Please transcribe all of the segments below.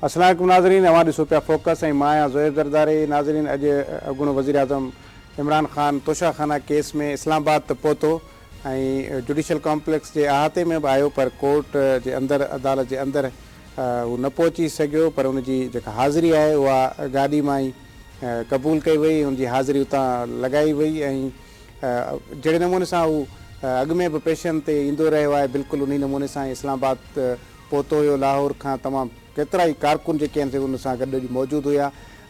السلام عليڪم ناظرين اوهان ڏسو پيا فوڪس ۽ مان آهيان زوهيب زرداري ناظرين اڄ اڳوڻو وزيراعظم عمران خان توشا خانه ڪيس ۾ اسلام آباد ته پهتو ۽ جڊيشل ڪامپليڪس جي احاطي ۾ به آيو پر ڪورٽ جي اندر عدالت جي اندر هو نه پهچي سگهيو پر ان جي جيڪا حاضري آهي اها گاڏي مان ئي قبول ڪئي وئي ان جي حاضري اتان لڳائي وئي ۽ جهڙي نموني سان هو اڳ ۾ به پيشن تي ايندو رهيو آهي بلڪل انهي نموني سان ئي اسلام آباد پهتو هيو، لاهور کان تمام ڪيترائي ڪارڪن جيڪي آهن سي ان سان گڏ اڄ موجود هيا.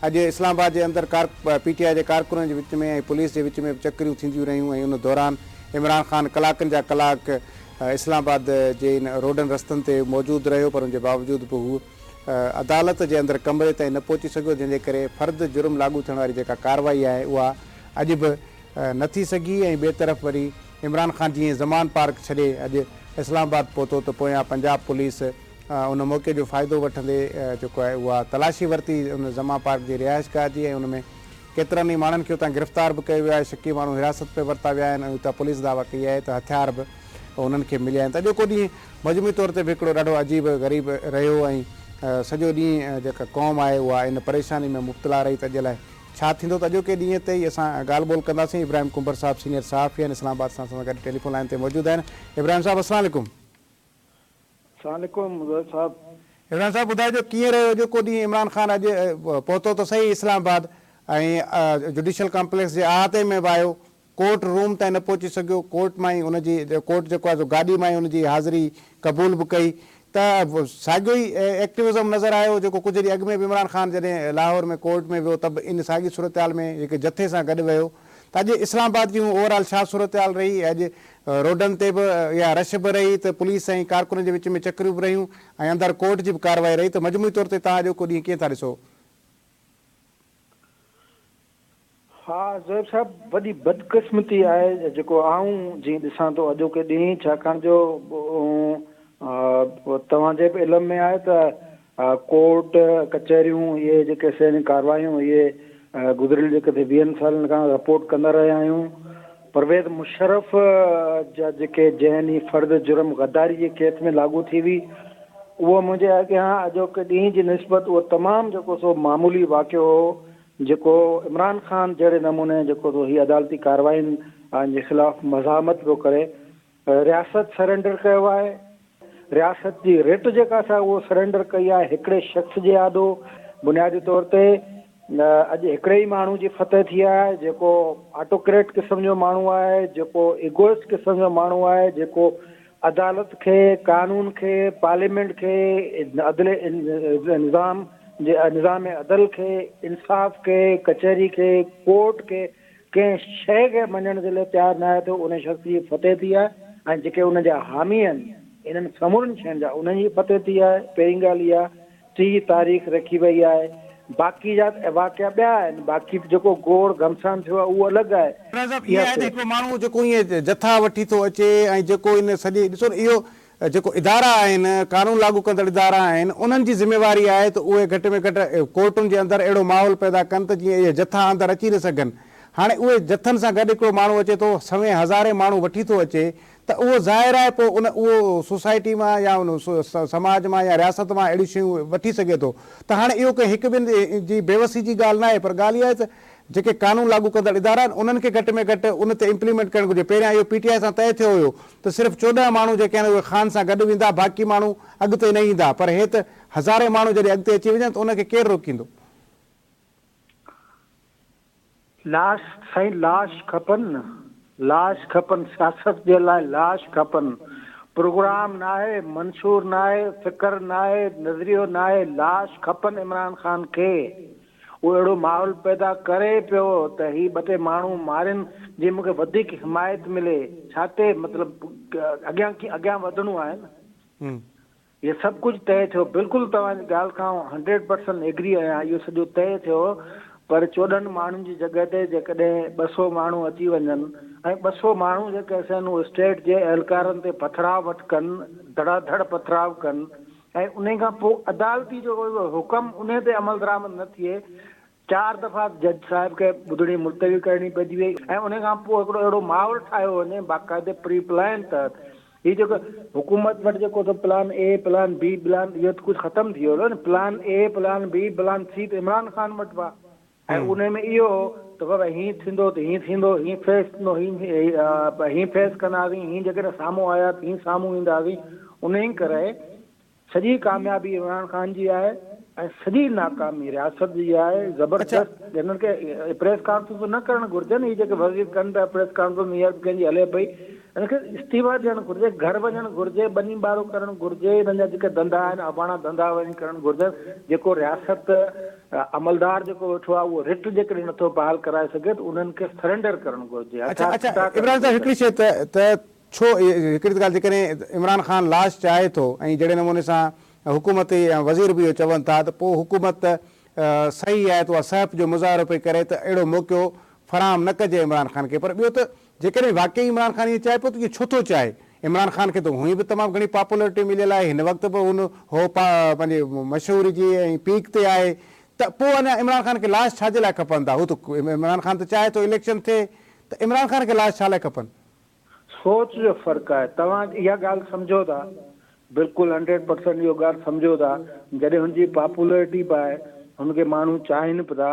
اڄ اسلام آباد جي اندر ڪار پي ٽي آء جي ڪارڪنن جي وچ ۾ ۽ پوليس جي وچ ۾ به چڪريون ٿينديون رهيون ۽ ان دوران عمران خان ڪلاڪن جا ڪلاڪ اسلام آباد جي ان روڊن رستن تي موجود رهيو پر ان جي باوجود به هو عدالت جي اندر ڪمري تائين نه پهچي سگهيو جنهن جي ڪري فرد جرم لاڳو ٿيڻ واري جيڪا ڪارروائي آهي اها اڄ به نه ٿي سگهي ۽ ٻئي طرف وري عمران خان جيئن زمان پارڪ ڇڏي اڄ اسلام آباد پهتو ته پويان پنجاب پوليس ان موقعي جو فائدو وٺندي جيڪو آهي اها تلاشي ورتي ان زمان پارڪ جي رهائشگاهه جي ۽ ان ۾ ڪيترن ئي ماڻهن کي اتان گرفتار به ڪيو ويو آهي شڪي ماڻهو حراست ۾ ورتا ويا آهن ۽ اتان پوليس دعويٰ ڪئي آهي ته هٿيار به انهن کي مليا آهن ته اڄوڪو ڏينهن مجموعي طور تي به هڪڙو ڏاڍو عجيب غريب رهيو ۽ سڄو ڏينهن جيڪا قوم آهي اها ان پريشاني ۾ مبتلا رهي ته اڄ الائي ڇا ٿيندو ته اڄوڪي ڏينهن تي ئي اسان ڳالهه ٻولهه ڪنداسين. ابراهيم ڪنڀر صاحب سينيئر صحافي آهن اسلام آباد سان اسان سان گڏ ٽيليفون لائين تي موجود آهن. ابراهيم صاحب السلام عليڪم. السلام عليڪم زهيب صاحب. ابراهيم صاحب ٻڌائجو ڪيئن رهيو اڄوڪو ڏينهن عمران خان اڄ پهتو ته سهي اسلام آباد ۽ جڊيشل ڪامپليڪس جي احاطي ۾ به آيو ڪورٽ روم تائين نه پهچي سگهيو، ڪورٽ مان ئي ان جي ڪورٽ جيڪو آهي سو گاڏي مان ئي ان جي حاضري قبول به ڪئي ته ساڳيو ئي ايڪٽوزم نظر آيو جيڪو ڪجهه ڏينهن اڳ ۾ به عمران خان جڏهن لاهور ۾ ڪورٽ ۾ ويو ته به ان ساڳي صورتحال ۾ هڪ جٿي سان گڏ ويو ته اڄ اسلام آباد جي اوور آل ڇا صورتحال رهي اڄ روڊن تي به اها رش به رهي ته پوليس ۽ ڪارڪنن جي وچ ۾ چڪريون به رهيون ۽ اندر ڪورٽ جي به ڪارروائي رهي ته مجموعي طور تي توهان اڄوڪو ڏينهن ڪيئن ٿا ڏسو؟ ها زوهيب صاحب وڏي بدقسمتي آهي جيڪو آئون جيئن ڏسان ٿو اڄوڪي ڏينهن ڇاڪاڻ جو توهان جي به علم ۾ آهي ته ڪورٽ ڪچهريون اهي جيڪي سين ڪاروايون اهي گذريل جيڪي ويهن سالن کان رپورٽ ڪندا رهيا آهيون پرويز مشرف جا جيڪي جنهن ڏينهن فرد جرم غداري جي ڪيس ۾ لاڳو ٿي هئي اهو منهنجي اڳيان اڄوڪي ڏينهن جي نسبت اهو تمام جيڪو سو معمولي واقعو هو جيڪو عمران خان جهڙي نموني جيڪو سو هي عدالتي ڪارروائين جي خلاف مزاحمت پيو ڪري رياست سرينڊر ڪيو آهي رياست جي رٽ جيڪا سا اهو سرينڊر ڪئي آهي هڪڙي شخص جي آڏو بنيادي طور تي اڄ هڪڙي ئي ماڻهو جي فتح ٿي آهي جيڪو آٽوڪريٽ قسم جو ماڻهو آهي جيڪو ايگوئسٽ قسم جو ماڻهو آهي جيڪو عدالت کي، قانون کي، پارليامينٽ کي، عدل نظام جي نظام عدل کي، انصاف کي، ڪچهري کي، ڪورٽ کي ڪنهن شيء کي مڃڻ جي لاء تيار ناهي ته ان شخص جي فتح ٿي آهي ۽ جيڪي ان جا حامي آهن انهن سمورين شين جا انهن جي فتح ٿي آهي پهرين ڳالهه اها ٽين تاريخ رکي وئي آهي. باقي جا ته واقعا ٻيا آهن. باقي ته جيڪو گوڙ گهمسان ٿيو آهي اهو الڳ آهي. راڻا صاحب ائين آهي ته هڪڙو ماڻهو جيڪو ائين جٿا وٺي ٿو اچي ۽ جيڪو ان سڄي ڏسو نه اهو جيڪو ادارا آهن قانون لاڳو ڪندڙ ادارا آهن انهن جي ذميواري آهي ته اهي گهٽ ۾ گهٽ ڪورٽن جي اندر اهڙو ماحول پيدا ڪن ته جيئن اهي جٿا اندر اچي نه سگهن هاڻي اهي جٿن سان گڏ هڪڙو ماڻهو اچي ٿو سوين هزارين ماڻهو وٺي ٿو اچي ته اهو ظاهر آهي پوء ان اهو سوسائٽي مان يا ان سماج مان يا رياست مان اهڙيون شيون وٺي سگهي ٿو ته هاڻي اهو ڪنهن هڪ ٻن جي بيوسي جي ڳالهه ناهي پر ڳالهه اها آهي ته جيڪي قانون لاڳو ڪندڙ ادارا آهن انهن کي گهٽ ۾ گهٽ ان تي امپليمينٽ ڪرڻ گهرجي پهريان اهو پي ٽي آء سان طئي ٿيو هيو ته صرف 14 ماڻهو جيڪي آهن اهي خان سان گڏ ويندا باقي ماڻهو اڳتي نه ايندا پر هي ته هزارين ماڻهو جڏهن اڳتي اچي وڃن ته ان کي ڪير روڪيندو. لاش سائين لاش کپن نه لاش کپن سياست جي لاء لاش کپن پروگرام ناهي منشور ناهي فڪر ناهي نظريو ناهي لاش کپن عمران خان کي اهو اهڙو ماحول پيدا ڪري پيو ته هي ٻه ٽي ماڻهو مارين جي مونکي وڌيڪ حمايت ملي ڇا تي مطلب اڳيان اڳيان وڌڻو آهي نه. هي سڀ ڪجهه طئي ٿيو. بلڪل توهان جي ڳالهه کان آئون هنڊريڊ پرسنٽ ايگري آهيان. اهو سڄو طئي ٿيو پر 14 ماڻهن جي جڳهه تي جيڪڏهن 200 ماڻهو اچي وڃن ۽ 200 ماڻهو جيڪي آهن اهي اسٽيٽ جي اهلڪارن تي پٿراء وٺ ڪن، ڌڙا ڌڙ پٿراء ڪن ۽ انهي کان پوء عدالتي جيڪو حڪم انهي تي عملدرآمد نه ٿئي چار دفعا جج صاحب کي ٻڌڻي ملتوي ڪرڻي پئجي وئي ۽ انهي کان پوء هڪڙو اهڙو ماحول ٺاهيو وڃي باقاعدي پري پلان تحت. هي جيڪو حڪومت وٽ جيڪو ته پلان اي پلان بي پلان اهو ته ڪجهه ختم ٿي ويو نه plan A plan B plan C ته عمران خان وٽ هئا ۽ ان ۾ اهو هو ته بابا هين ٿيندو ته هين ٿيندو هين فيس ٿيندو هين هين فيس ڪنداسين هين جيڪڏهن سامهون آيا ته هين سامهون اينداسين انهي ڪري سڄي ڪاميابي عمران خان جي آهي ۽ سڄي ناڪامي رياست جي آهي زبردست هنن کي پريس ڪانفرنسون نه ڪرڻ گهرجن هي جيڪي وزير ڪن پيا پريس ڪانفرنس هينئر به ڪنهن جي هلي پئي هن کي استعيفا ڏيڻ گهرجي گهر وڃڻ گهرجي ٻني ٻارو ڪرڻ گهرجي هنن جا جيڪي ڌنڌا آهن اباڻا ڌنڌا وڃي ڪرڻ گهرجن جيڪو رياست عملدار جيڪو ويٺو آهي اهو رٽ جيڪڏهن نٿو بحال ڪرائي سگهي ته انهن کي سرينڊر ڪرڻ گهرجي اڇا اڇا ابراهيم صاحب هڪڙي شيء ته ته ڇو هڪڙي ته ڳالهه جيڪڏهن عمران خان لاش چاهي ٿو ۽ جهڙي نموني سان حڪومتي وزير به اهو چون ٿا ته پوء حڪومت صحيح آهي ته اها سهپ جو مظاهرو پئي ڪري ته اهڙو موقعو فراهم نه ڪجي عمران خان کي پر ٻيو ته جيڪڏهن واقعي عمران خان ائين چاهي پيو ته اهو ڇو ٿو چاهي عمران خان کي ته هونئن به تمام گهڻي پاپولرٽي مليل آهي هن وقت به هن هو پنهنجي مشهوري جي ۽ پيڪ تي آهي ته پوء اڃا عمران خان کي لاش ڇا جي لاء کپن ٿا هو ته عمران خان ته چاهي ٿو اليڪشن ٿئي ته عمران خان کي لاش ڇا لاء کپن. سوچ جو فرق آهي. توهان اها ڳالهه سمجهو ٿا، بلڪل هنڊريڊ پرسنٽ اهو ڳالهه سمجهو ٿا، جڏهن هن جي پاپولرٽي به آهي، هن کي ماڻهو چاهين به ٿا،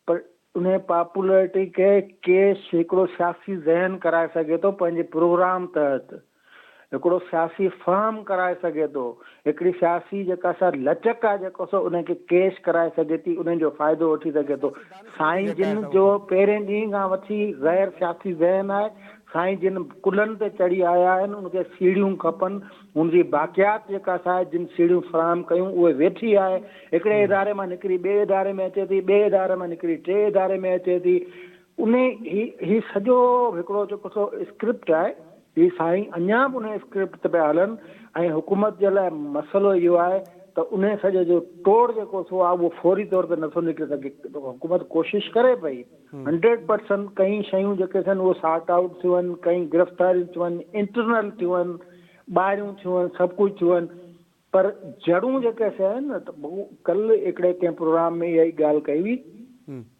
پر انهي پاپولرٽي کي ڪيش هڪڙو سياسي ذهن ڪرائي سگهي ٿو پنهنجي پروگرام تحت، هڪڙو سياسي فهم ڪرائي سگهي ٿو، هڪڙي سياسي جيڪا سا لچڪ آهي جيڪو سو انهي کي ڪيش ڪرائي سگهي ٿي، انهي جو فائدو وٺي سگهي ٿو. سائين جن جو پهرين ڏينهن کان وٺي غير سياسي ذهن آهي، سائين جن ڪلهن تي چڙهي آيا آهن، ان کي سيڙهيون کپن، هن جي باقيات جيڪا سائين جن سيڙهيون فراهم ڪيون اهي ويٺي آهي، هڪڙي اداري مان نڪري ٻئي اداري ۾ اچي ٿي، ٻئي اداري مان نڪري ٽئين اداري ۾ اچي ٿي، انهي هي هي سڄو هڪڙو جيڪو سو اسڪرپٽ آهي، هي سائين اڃا به انهي اسڪرپٽ تي پيا هلن ۽ حڪومت جي لاء مسئلو اهو آهي ته انهي سڄي جو ٽوڙ جيڪو سو آهي اهو فوري طور تي نٿو نڪري سگهي حڪومت ڪوشش ڪري پئي هنڊريڊ پرسنٽ ڪئين شيون جيڪي ٿين اهو سارٽ آئوٽ ٿيون آهن ڪئين گرفتاريون ٿيون آهن انٽرنل ٿيون آهن ٻاهريون ٿيون آهن سڀ ڪجهه ٿيون آهن پر جڙون جيڪي سي آهن نه ته مون ڪلهه هڪڙي ڪنهن پروگرام ۾ اها ئي ڳالهه ڪئي هئي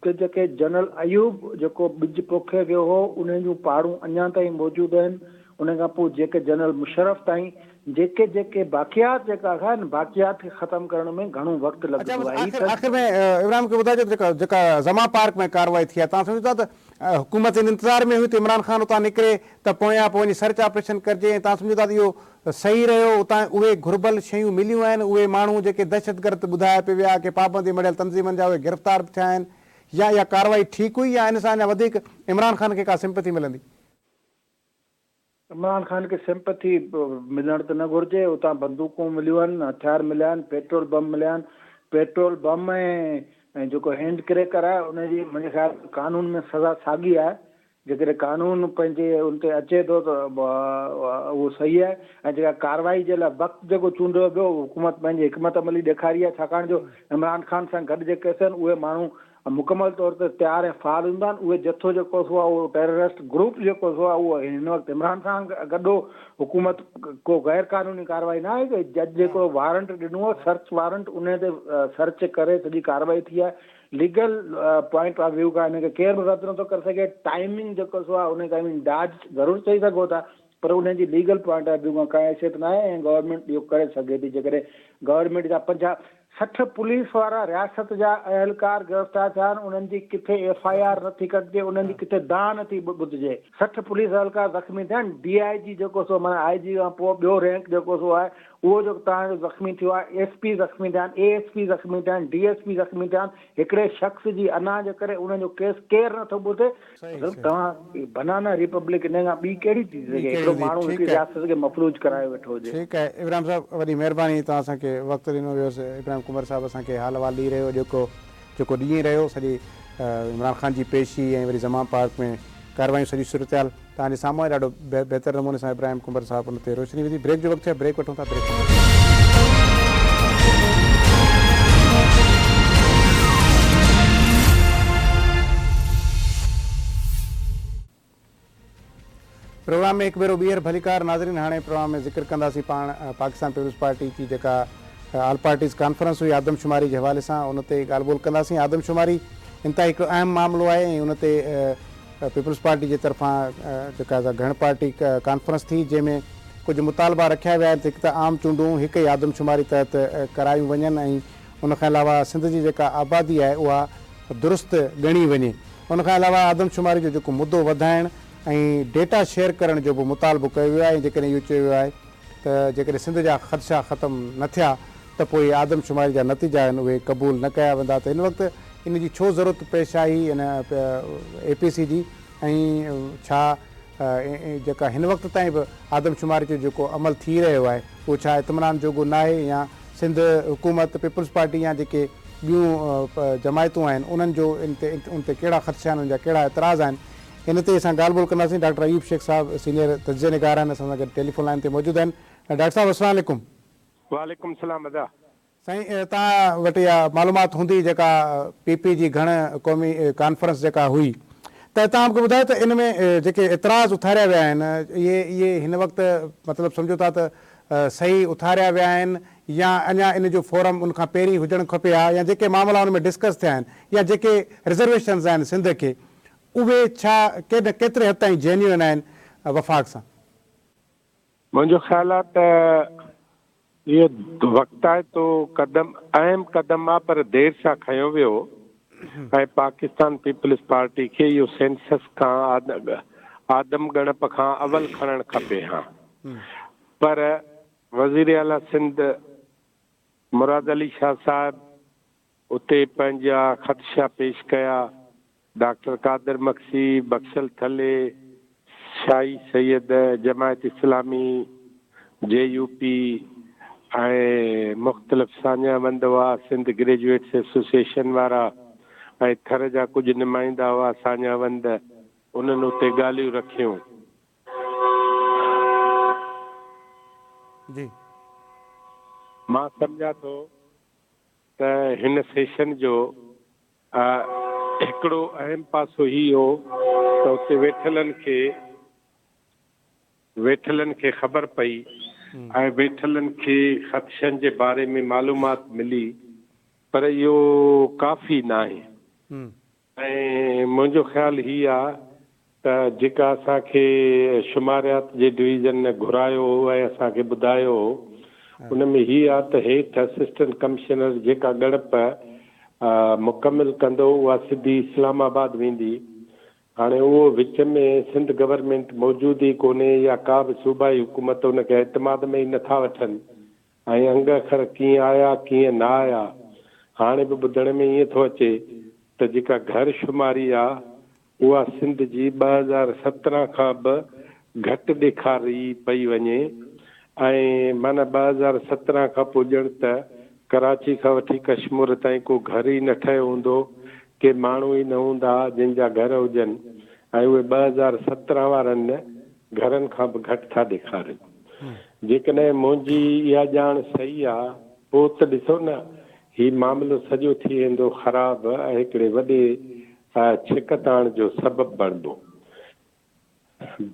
ته جيڪي جنرل ايوب جيڪو ٻج پوکي ويو هو انهن جون پاڙون اڃا تائين موجود آهن ان کان پوء جيڪي جنرل مشرف تائين جيڪي جيڪي باقيات جيڪا آهن باقيات کي ختم ڪرڻ ۾ گهڻو وقت اڇا بس لڳندو آهي آخر آخر ۾ ابراهيم کي ٻڌائجو ته جيڪا جيڪا زمان پارڪ ۾ ڪارروائي ٿي آهي توهان سمجهو ٿا ته حڪومت ان انتظار ۾ هئي ته عمران خان اتان نڪري ته پويان پوء وڃي سرچ آپريشن ڪرجي ۽ توهان سمجهو ٿا ته اهو صحيح رهيو، اتان اهي گهربل شيون مليون آهن، اهي ماڻهو جيڪي دهشتگرد ٻڌايا پئي ويا، ڪي پابندي مڙهيل تنظيمن جا اهي گرفتار به ٿيا آهن، يا اها ڪارروائي ٺيڪ هئي يا ان سان اڃا وڌيڪ عمران خان کي ڪا سمپٿي ملندي؟ عمران خان کي سمپٿي ملڻ ته نه گهرجي، اتان بندوقون مليون آهن، هٿيار مليا آهن، پيٽرول بم مليا آهن، پيٽرول بم ۽ جيڪو هينڊ ڪريڪر آهي ان جي منهنجي خيال ۾ قانون ۾ سزا ساڳي آهي، جيڪڏهن قانون پنهنجي ان تي اچي ٿو ته اهو صحيح آهي ۽ جيڪا ڪارروائي جي لاء وقت جيڪو چونڊيو ويو حڪومت پنهنجي حڪمت عملي ڏيکاري آهي ڇاڪاڻ جو عمران خان سان گڏ جيڪي آهن اهي ماڻهو مڪمل طور تي تيار ۽ فعال هوندا آهن اهي جٿو جيڪو سو آهي اهو ٽيررسٽ گروپ جيڪو سو آهي اهو هن وقت عمران خان گڏ هو حڪومت ڪو غير قانوني ڪارروائي نه آهي جج هڪڙو وارنٽ ڏنو آهي سرچ وارنٽ ان تي سرچ ڪري سڄي ڪارروائي ٿي آهي ليگل پوائنٽ آف ويو کان هن کي ڪير به رد نٿو ڪري سگهي، ٽائمنگ جيڪو سو آهي ان کي اوهين ڊاج ضرور چئي سگهو ٿا پر ان جي ليگل پوائنٽ آف ويو کان ڪا حيثيت ناهي ۽ گورنمينٽ اهو ڪري سگهي ٿي جيڪڏهن گورنمينٽ جا 50 60 پوليس وارا رياست جا اهلڪار گرفتار ٿيا آهن انهن جي ڪٿي ايف I R نٿي ڪٽجي انهن جي ڪٿي دانهن نٿي ٻڌجي 60 پوليس اهلڪار زخمي ٿيا آهن ڊي I جي جيڪو سو معنيٰ آء جي کان پوء ٻيو رينڪ جيڪو سو آهي اهو جيڪو توهان جو زخمي ٿيو آهي، ايس پي زخمي ٿيا آهن، اي ايس پي زخمي ٿيا آهن، ڊي ايس پي زخمي ٿيا آهن، هڪڙي شخص جي انا جي ڪري انهن جو ڪيس ڪير نٿو ٻڌي، مطلب توهان بنانا ريپبلڪ ان کان ٻي ڪهڙي ٿي ٿي سگهي، هڪڙو ماڻهو هڪڙي رياست کي مفلوج ڪرايو ويٺو هجي. ٺيڪ آهي ابراهيم صاحب وڏي مهرباني توهان اسان کي وقت ڏنو ويس ابراهيم ڪنڀر صاحب اسان کي حال احوال ڏئي رهيو جيڪو جيڪو ڏينهن رهيو سڄي عمران خان جي پيشي ۽ وري زمان پارڪ ۾ ڪارروايون سڄي صورتحال توهان جي سامهون آهي ڏاڍو بهتر نموني سان ابراهيم ڪنڀر صاحب ان تي روشني وڌي بريڪ جو وقت ٿيو آهي بريڪ وٺون ٿا بريڪ کان پوء. پروگرام ۾ هڪ ڀيرو ٻيهر ڀليڪار ناظرين هاڻي پروگرام ۾ ذڪر ڪنداسين پاڻ پاڪستان پيپلز پارٽي جي جيڪا آل پارٽيز ڪانفرنس هئي آدمشماري جي حوالي سان ان تي ڳالهه ٻولهه ڪنداسين آدمشماري انتهائي هڪڙو اهم معاملو آهي ۽ ان تي پيپلز پارٽي جي طرفان جيڪا گهڻ پارٽي ڪانفرنس ٿي جنهن ۾ ڪجهه مطالبا رکيا ويا آهن ته هڪ ته عام چونڊون هڪ ئي آدمشماري تحت ڪرايون وڃن ۽ ان کان علاوه سنڌ جي جيڪا آبادي آهي اها درست ڳڻي وڃي. ان کان علاوه آدمشماري جو جيڪو مدو وڌائڻ ۽ ڊيٽا شيئر ڪرڻ جو به مطالبو ڪيو ويو آهي ۽ جيڪڏهن اهو چيو ويو آهي ته جيڪڏهن سنڌ جا خدشا ختم نه ٿيا ته پوء آدمشماري جا نتيجا آهن اهي قبول نه ڪيا ويندا ته هن وقت ان جي ڇو ضرورت پيش آئي ان اي پي سي جي ۽ ڇا جيڪا هن وقت تائين به آدمشماري جو جيڪو عمل ٿي رهيو آهي اهو ڇا اطمينان جوڳو ناهي يا سنڌ حڪومت پيپلز پارٽي يا جيڪي ٻيون جماعتون آهن انهن جو ان تي ان تي ڪهڙا خدشا آهن انهن جا ڪهڙا اعتراض آهن ان تي اسان ڳالهه ٻولهه ڪنداسين ڊاڪٽر ايوب شيخ صاحب سينيئر تجزيه نگار آهن اسان سان گڏ ٽيليفون لائين تي موجود آهن ڊاڪٽر صاحب السلام عليڪم. وعليڪم السلام ادا. سائين توهان وٽ اها معلومات هوندي جيڪا پي پي جي گهڻ قومي ڪانفرنس جيڪا هئي ته توهان مونکي ٻڌايو ته ان ۾ جيڪي اعتراض اٿاريا ويا آهن اهي اهي هن وقت مطلب سمجهو ٿا ته صحيح اٿاريا ويا آهن يا اڃا ان جو فورم ان کان پهرين هجڻ کپي ها يا جيڪي معاملا ان ۾ ڊسڪس ٿيا آهن يا جيڪي رزرويشنز آهن سنڌ کي اهي ڇا ڪيتري حد تائين جينيوئن آهن وفاق سان. منهنجو خيال آهي ته اهو وقتائتو قدم اهم قدم آهي پر دير سان کنيو ويو ۽ پاڪستان پيپلز پارٽي کي اهو سينسس کان آدم ڳڻپ کان اول کڻڻ کپي ها پر وزيراعليٰ سنڌ مراد علي شاهه صاحب اتي پنهنجا خدشا پيش ڪيا. ڊاڪٽر قادر مگسي، بخشل ٿلهي، شاهي سيد، جماعت اسلامي، جي يو پي ۽ مختلف ساڃاهه وند هئا، سنڌ گريجوئيٽس ايسوسيئيشن وارا ۽ ٿر جا ڪجهه نمائندا هئا ساڃاهه وند، انهن اتي ڳالهيون رکيون. جي. مان سمجهان ٿو ته هن سيشن جو هڪڙو اهم پاسو هي هو ته اتي ويٺلن کي ويٺلن کي خبر پئي ۽ ويٺلن کي خدشن جي باري ۾ معلومات ملي پر اهو ڪافي ناهي. ۽ منهنجو خيال هي آ ته جيڪا اسان کي شماريات جي ڊويزن گهرايو هو ۽ اسان کي ٻڌايو هو ان ۾ هي آ ته هيٺ اسسٽنٽ ڪمشنر جيڪا ڳڻپ مڪمل ڪندو اها سڌي اسلام آباد ويندي. هاڻي اهو وچ ۾ سنڌ گورنمينٽ موجود ئي ڪونهي يا ڪا به صوبائي حڪومت ان کي اعتماد ۾ ئي نٿا وٺن ۽ انگ اکر ڪيئن آيا ڪيئن نه آيا. هاڻي به ٻڌڻ ۾ ائين ٿو اچي ته جيڪا گهر شماري آ اها سنڌ جي 2017 کان به گهٽ ڏيکاري پئي وڃي ۽ معنيٰ 2017 کان پوء ڄڻ ته ڪراچي کان وٺي ڪشمور تائين ڪو گهر ئي نه ٺهيو هوندو، ڪي ماڻهو ئي نه هوندا جن جا گهر هجن ۽ اهي 2017 وارن گهرن کان به گهٽ ٿا ڏيکارين. جيڪڏهن منهنجي اها ڄاڻ صحيح آ پوء ته ڏسو نه هي معاملو سڄو ٿي ويندو خراب ۽ هڪڙي وڏي ڇڪتاڻ جو سبب بڻبو.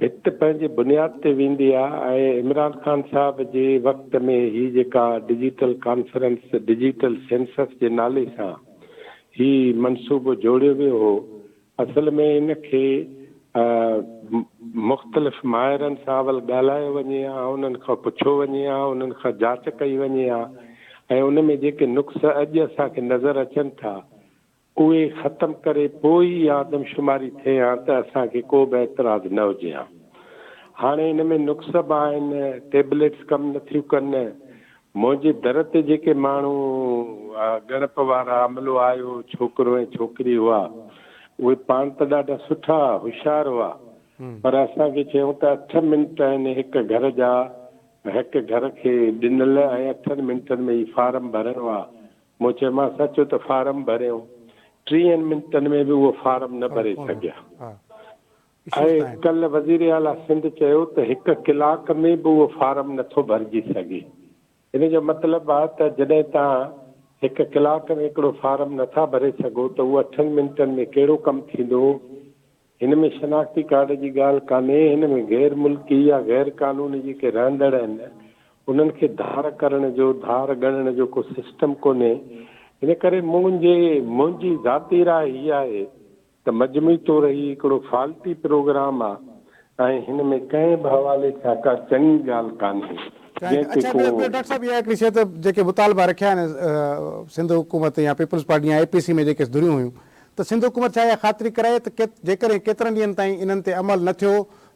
ڀت پنهنجي بنياد تي ويندي آ ۽ عمران خان صاحب جي وقت ۾ هي جيڪا ڊجيٽل ڪانفرنس، ڊجيٽل سينسس جي نالي سان هي منصوبو جوڙيو ويو هو اصل ۾ ان کي مختلف ماهرن سان اول ڳالهايو وڃي ها، انهن کان پڇيو وڃي ها، انهن کان جاچ ڪئي وڃي ها ۽ ان ۾ جيڪي نقص اڄ اسان کي نظر اچن ٿا، اهي ختم ڪري پوء ئي اها آدمشماري ٿئي ها ته اسان کي ڪو به اعتراض نه هجي ها. هاڻي ان ۾ نقص به آهن، ٽيبليٽس ڪم نٿيون ڪن، منهنجي در تي جيڪي ماڻهو ڳڻپ وارا عملو آيو، ڇوڪرو ۽ ڇوڪري هئا، اهي پاڻ ته ڏاڍا سٺا، هوشيار هئا، پر اسان کي چيائون ته اٺ منٽ آهن هڪ گهر جا، هڪ گهر کي ڏنل ۽ اٺن منٽن ۾ هي فارم ڀرڻو آ. مون چيومانس اچو ته فارم ڀريون. ٽيهن منٽن ۾ به اهو فارم نه ڀري سگهيا. ۽ ڪلهه وزيراعليٰ سنڌ چيو ته هڪ ڪلاڪ ۾ به اهو فارم نٿو ڀرجي سگهي. ان جو مطلب آهي ته جڏهن توهان هڪ ڪلاڪ ۾ هڪڙو فارم نٿا ڀري سگهو ته اهو اٺن منٽن ۾ ڪهڙو ڪم ٿيندو؟ هن ۾ شناختي ڪارڊ جي ڳالهه ڪانهي، هن ۾ غير ملڪي يا غير قانوني جيڪي رهندڙ آهن انهن کي ڌار ڪرڻ جو، ڌار ڳڻڻ جو ڪو سسٽم ڪونهي. ان ڪري منهنجي منهنجي ذاتي راء هي آهي ته مجموعي طور هي هڪڙو فالٽي پروگرام آ ۽ هن ۾ ڪنهن به حوالي سان ڪا چڱي ڳالهه ڪانهي، جنهن تي اڇا ڪو. ٻيو ڊاڪٽر صاحب اها هڪڙي شيء ته جيڪي مطالبا رکيا آهن سنڌ حڪومت يا پيپلز پارٽي يا اي پي سي ۾ جيڪي ڌريون هيون ته سنڌ حڪومت ڇا اها خاطري ڪرائي ته جيڪڏهن ڪيترن ڏينهن تائين انهن تي عمل نه ٿيو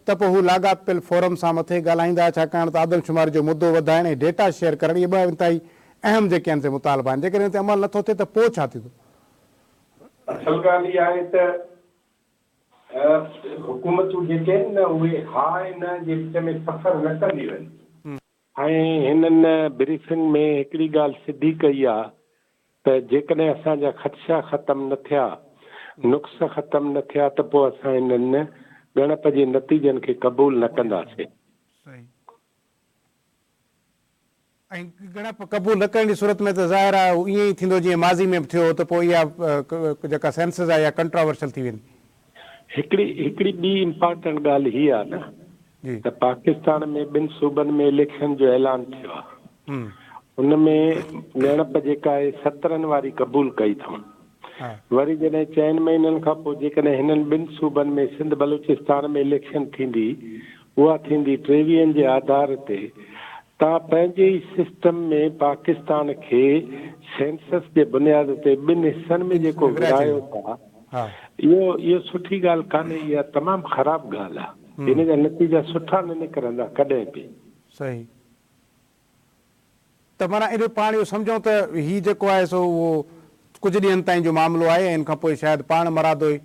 ته پوء هو لاڳاپيل فورم سان مٿي ڳالهائيندا ڇاڪاڻ ته آدمشماري جو مدو وڌائڻ ۽ ڊيٽا شيئر ڪرڻ اهي ٻه انتهائي اهم جيڪي آهن سي مطالبا آهن جيڪڏهن ان تي عمل نه ٿو ٿئي ته پوء ڇا ٿيندو؟ اصل ڳالهه اها آهي ته حڪومتون جيڪي آهن نه اهي ها ۽ نه جي وچ ۾ سفر نه ڪنديون آهن. ۽ هنن بريفنگ ۾ هڪڙي ڳالهه سڌي ڪئي آهي ته جيڪڏهن اسان جا خدشا ختم نه ٿيا، نقص ختم نه ٿيا ته پوء اسان هنن ڳڻپ جي نتيجن کي قبول نه ڪنداسين. ۽ ڳڻپ قبول نه ڪرڻ جي صورت ۾ ته ظاهر آهي اهو ائين ئي ٿيندو جيئن ماضي ۾ به ٿيو هو ته پوء اها جيڪا سينسز آهي اها ڪنٽراورشل ٿي ويندي. هڪڙي هڪڙي ٻي امپارٽنٽ ڳالهه هي آهي نه ته پاڪستان ۾ ٻن صوبن ۾ اليڪشن جو اعلان ٿيو آهي ان ۾ ڳڻپ جيڪا آهي سترن واري قبول ڪئي اٿئون وري جڏهن چئن مهينن کان پوء جيڪڏهن هنن ٻن صوبن ۾ سنڌ بلوچستان ۾ اليڪشن ٿيندي اها ٿيندي ٽيويهن جي آڌار تي توهان پنهنجي ئي سسٽم ۾ پاڪستان کي سينسس جي بنياد تي ٻن حصن ۾ جيڪو ورهايو ٿا اهو اهو سٺي ڳالهه ڪانهي اها تمام خراب ڳالهه آهي ان جا نتيجا سٺا نه نڪرندا ڪڏهن به. صحيح ته معنيٰ اهڙو پاڻ اهو سمجهون ته هي جيڪو آهي سو اهو ڪجهه ڏينهن تائين جو معاملو آهي ۽ ان کان پوء شايد پاڻ مرادو ئي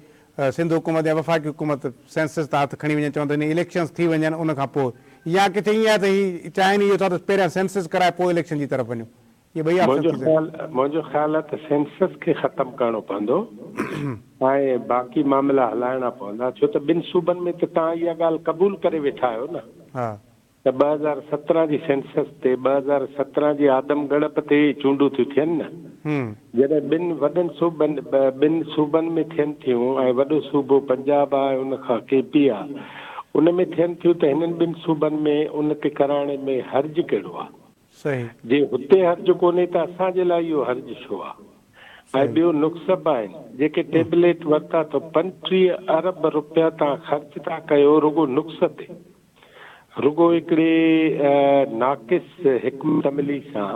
سنڌ حڪومت يا وفاقي حڪومت سينسس تان هٿ کڻي وڃن چون ته هن اليڪشنز ٿي وڃن ان کان پوء يا ڪٿي ائين آهي ته هي چاهين اهو ٿا ته پهريان سينسس ڪرائي پوء اليڪشن جي طرف وڃون اهي ٻئي آپشن منهنجو ٿي سگهن. خيال منهنجو خيال آهي ته سينسس کي ختم ڪرڻو پوندو ۽ باقي معاملا هلائڻا پوندا ڇو ته ٻن صوبن ۾ ته توهان اها ڳالهه قبول ڪري ويٺا آهيو نه. ها. ته 2017 جي سينسس تي 2017 جي آدم ڳڻپ تي ئي چونڊون ٿيون ٿين نه. جڏهن ٻن وڏن صوبن ٻن صوبن ۾ ٿين ٿيون ۽ وڏو صوبو پنجاب آ ۽ ان کان ڪي پي آ ان ۾ ٿين ٿيون ته هنن ٻن صوبن ۾ ان تي ڪرائڻ ۾ حرج ڪهڙو آ؟ جي هتي حرج ڪونهي ته اسان جي لاء اهو حرج ڇو آ؟ ۽ ٻيو نقص به آهن جيڪي ٽيبليٽ ورتا اٿو 35 ارب رپيا تان خرچ ٿا ڪيو رڳو نقص تي. رڳو هڪڙي ناقص حڪمت عملي سان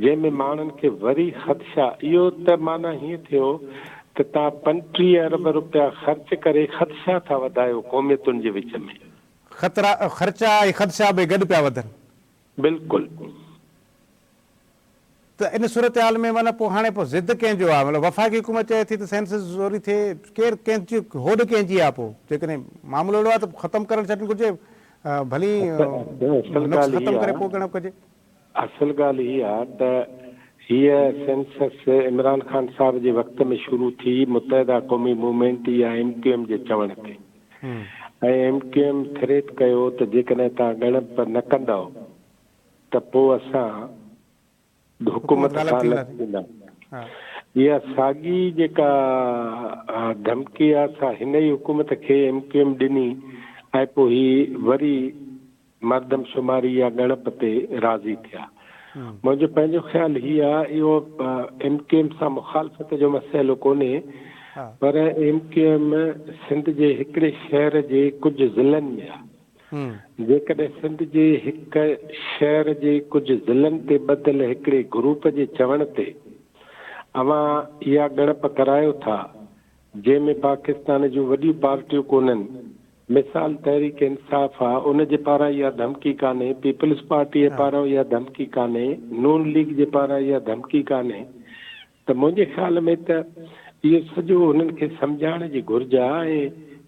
جنهن ۾ ماڻهن کي وري خدشا اهو ته معنيٰ هيئن ٿيو ته توهان 35 ارب رپيا خرچ ڪري خدشا ٿا وڌايو قوميتن جي وچ ۾. خطرا، خرچا ۽ خدشا ٻئي گڏ پيا وڌن. بلڪل. ته ان صورتحال ۾ معنيٰ پوء هاڻي پوء ضد ڪنهن جو آهي؟ مطلب وفاقي حڪومت چئي ٿي ته سينسس زوري ٿئي، ڪير ڪنهن جي هوڏ ڪنهن جي آهي پوء جيڪڏهن معاملو اهڙو آهي ته ختم ڪرڻ ڇڏڻ گهرجي ڀلي اصل نقص ڳالهه ختم هي ڪري آهي پوء ڳڻپ ڪجي. اصل ڳالهه هي آهي ته هيء سينسس عمران خان صاحب جي وقت ۾ شروع ٿي متحده قومي موومينٽ يا ايم ڪيو ايم جي چوڻ تي ۽ ايم ڪيو ايم ٿريٽ ڪيو ته جيڪڏهن توهان ڳڻپ نه ڪندؤ ته پوء اسان حڪومت حڪومت غالب کان ٿي الڳ وينداسين. ٿينداسين. اها ساڳي جيڪا ڌمڪي آ سا هن ئي حڪومت کي ايم ڪيو ايم ڏني ۽ پوء هي وري مردم شماري يا ڳڻپ تي راضي ٿيا. منهنجو پنهنجو خيال هي آ اهو ايم ڪيو ايم سان مخالفت جو مسئلو ڪونهي پر ايم ڪيو ايم سنڌ جي هڪڙي شهر جي ڪجهه ضلعن ۾ آ. جيڪڏهن سنڌ جي هڪ شهر جي ڪجهه ضلعن تي ٻڌل هڪڙي گروپ جي چوڻ تي اوهان اها ڳڻپ ڪرايو ٿا جنهن ۾ پاڪستان جون وڏيون پارٽيون ڪونهن مثال تحريڪ انصاف آ ان جي پاران اها ڌمڪي ڪانهي پيپلز پارٽي جي پاران اها ڌمڪي ڪانهي نون ليگ جي پاران اها ڌمڪي ڪانهي ته منهنجي خيال ۾ ته اهو سڄو هنن کي سمجهائڻ جي گهرج آ ۽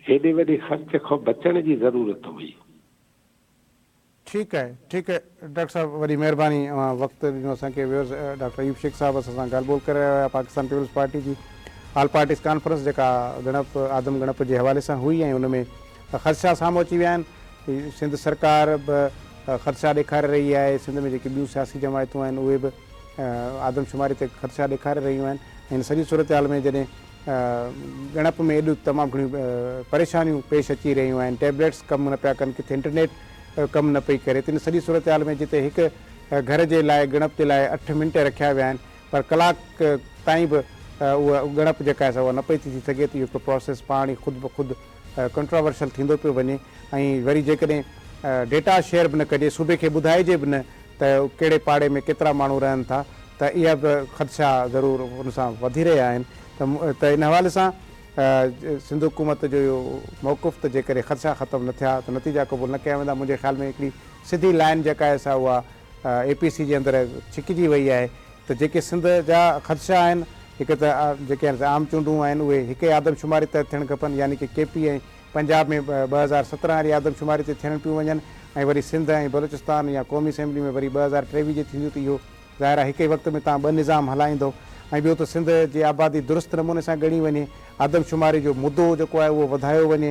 هيڏي وڏي خرچ کان بچڻ جي ضرورت هئي. ٺيڪ آهي ٺيڪ آهي ڊاڪٽر صاحب وڏي مهرباني اوهان وقت ڏنو اسان کي ويورز ڊاڪٽر ايوب شيخ صاحب اسان سان ڳالهه ٻولهه ڪري رهيا هيا پاڪستان پيپلز پارٽي جي آل پارٽيز ڪانفرنس جيڪا ڳڻپ آدم ڳڻپ جي حوالي سان هئي ۽ ان ۾ خدشا سامهون اچي ويا آهن سنڌ سرڪار به خدشا ڏيکاري رهي آهي سنڌ ۾ جيڪي ٻيون سياسي جماعتون آهن اهي به آدمشماري تي خدشا ڏيکاري رهيون آهن ۽ هن سڄي صورتحال ۾ جڏهن ڳڻپ ۾ ايڏيون تمام گهڻيون پريشانيون پيش اچي رهيون آهن ٽيبليٽس ڪم نه پيا ڪن ڪٿي انٽرنيٽ ڪم نه پئي ڪري ته ان سڄي صورتحال ۾ جتي هڪ گهر جي لاء ڳڻپ جي لاء اٺ منٽ رکيا ويا آهن پر ڪلاڪ تائين به اها ڳڻپ جيڪا آهي سا اها نه پئي ٿي ٿي سگهي ته اهو هڪڙو پراسيس پاڻ ئي خود بخود ڪنٽراورشل ٿيندو پيو وڃي ۽ وري جيڪڏهن ڊيٽا شيئر به نه ڪجي صوبي کي ٻڌائجي به نه ته ڪهڙي پاڙي ۾ ڪيترا ماڻهو رهن ٿا ته اها به خدشا ضرور ان سان وڌي رهيا آهن ته ان حوالي سان سنڌ حڪومت جو اهو موقف ته جيڪڏهن خدشا ختم نه ٿيا ته نتيجا قبول نه ڪيا ويندا منهنجي خيال ۾ هڪڙي سڌي لائين جيڪا آهي سا اها اي پي سي جي اندر ڇڪجي وئي آهي ته جيڪي سنڌ جا خدشا آهن هڪ ته جيڪي عام چونڊون آهن اهي هڪ ئي آدمشماري تحت ٿيڻ کپن يعني ڪي ڪي پي ۽ پنجاب ۾ 2017 واري آدمشماري تي ٿيڻ پيون وڃن ۽ وري سنڌ ۽ بلوچستان يا قومي اسيمبلي ۾ وري 2023 جي ٿينديون ته اهو ظاهر آهي هڪ ئي وقت ۾ توهان ٻه نظام هلائيندؤ ۽ ٻيو ته سنڌ جي آبادي درست نموني سان ڳڻي وڃي، آدمشماري جو مدو جيڪو آهي اهو وڌايو وڃي،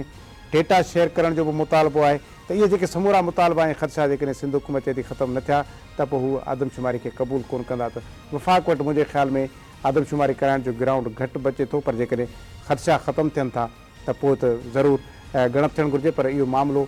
ڊيٽا شيئر ڪرڻ جو به مطالبو آهي ته اهي جيڪي سمورا مطالبا ۽ خدشا جيڪڏهن سنڌ حڪومت چئي ٿي ختم نه ٿيا ته پوء هو آدمشماري کي قبول ڪونه ڪندا ته وفاق وٽ منهنجي خيال ۾ آدمشماري ڪرائڻ جو گرائونڊ گهٽ بچي ٿو پر جيڪڏهن خدشا ختم ٿين ٿا ته پوء ته ضرور ڳڻپ ٿيڻ گهرجي پر اهو معاملو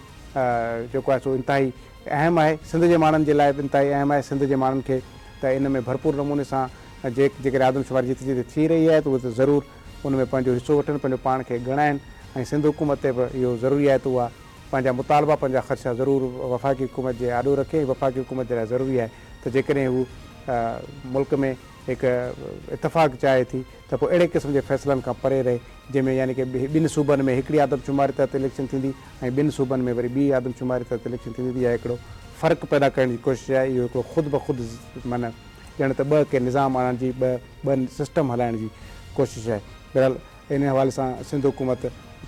جيڪو آهي سو انتهائي اهم آهي سنڌ جي ماڻهن جي لاء به انتهائي اهم آهي سنڌ جي ماڻهن کي ته ان ۾ ڀرپور نموني سان جيڪڏهن آدمشماري جتي جتي ٿي رهي آهي ته اهي ته ضرور ان ۾ پنهنجو حصو وٺن پنهنجو پاڻ کي ڳڻائن ۽ سنڌ حڪومت تي به اهو ضروري آهي ته اها پنهنجا مطالبا پنهنجا خدشا ضرور وفاقي حڪومت جي آڏو رکي ۽ وفاقي حڪومت جي لاء ضروري آهي ته جيڪڏهن هو ملڪ ۾ هڪ اتفاق چاهي ٿي ته پوء اهڙي قسم جي فيصلن کان پري رهي جنهن ۾ يعني ڪه ٻن صوبن ۾ هڪڙي آدمشماري تحت اليڪشن ٿيندي ۽ ٻن صوبن ۾ وري ٻي آدمشماري تحت اليڪشن ٿيندي ته اها هڪڙو فرق پيدا ڪرڻ جي ڪوشش آهي اهو هڪڙو خود بخود معنيٰ ڄڻ ته ٻه ڪي نظام آڻڻ جي ٻه ٻه سسٽم هلائڻ جي ڪوشش آهي بهرحال ان حوالي سان سنڌ حڪومت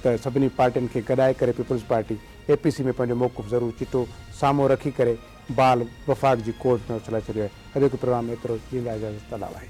ته سڀني پارٽين کي گڏائي ڪري پيپلز پارٽي اي پي سي ۾ پنهنجو موقف ضرور چٽو سامهون رکي ڪري بال وفاق جي ڪورٽ ۾ اڇلائي ڇڏيو آهي. اڄوڪي پروگرام ۾ ايترو ئي. ڏيندا اجازت الله واهي.